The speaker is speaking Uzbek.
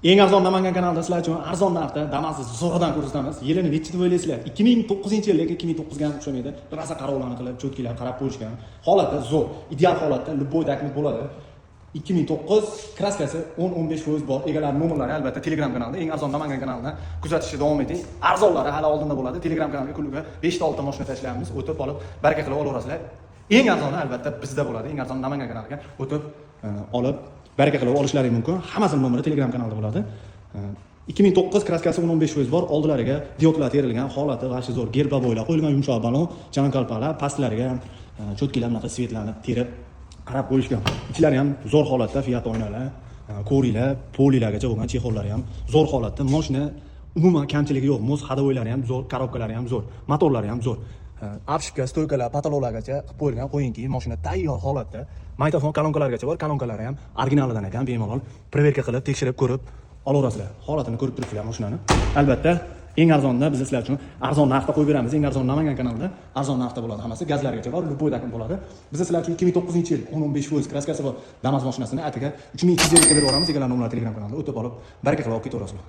Eng arzon Namangan kanalida sizlar uchun arzon narxda Damasni zo'ridan ko'rsatamiz. Yilini nechi deb o'ylaysizlar? 2009-yil, lekin 2009 ga ham o'xshamaydi. Rosa qarovlarni qilib, чётки lar qarab qo'yishgan. Holati zo'r, ideal holatda, любой документ bo'ladi. 2009, краска si 10-15% bor. Egalari nomerlari albatta Telegram kanalida, Eng arzon Namangan kanalida kuzatishni davom eting. Arzonlari hali oldinda bo'ladi. Telegram kanalga kuniga 5 ta 6 ta mashina tashlaymiz. O'tib olib, baraka qilib olaverasizlar. Eng arzoni albatta bizda bo'ladi. Eng arzon Namangan kanaliga o'tib olib, baraka qilib olishlaring mumkin. Hammasini nomeri Telegram kanalida bo'ladi. 2009, краска si 10-15% bor. Oldilariga diodlar terilgan, holati g'ashi zo'r, гербовой lar qo'yilgan, yumshoq balon, chan kalpaklar, pastlariga ham чётки lar bunaqa свет larni terib qarab qo'yishgan. Ichlari ham zo'r holatda, Fiat oynalar, ko'ringlar, polilargacha bo'lgan, чехол lari ham zo'r holatda. Mashina umuman kamchiligi yo'q. Мост, ходовой lari ham zo'r, коробка lari ham zo'r, motorlari ham zo'r. Обшивка, стойка lar, потолок largacha qilib qo'yilgan, qo'yingki, mashina tayyor holatda. Magnitofon, kolonkalargacha bor, kolonkalari ham originalidan ekan, bemalol проверка qilib, tekshirib ko'rib olaverasizlar. Holatini ko'rib turibsizlar mashinani. Albatta, eng arzonda biz sizlar uchun arzon narxda qo'yib beramiz. Eng arzon Namangan kanalida arzon narxda bo'ladi hammasi. Gazlargacha bor, любой документ bo'ladi. Biz sizlar uchun 2009-yil, 10-15%, краска si bor Damas mashinasini atiga 3250 ga berib yuboramiz. Egalari nomerlari Telegram kanalida, o'tib olib, baraka qilib olib ketaverasizlar.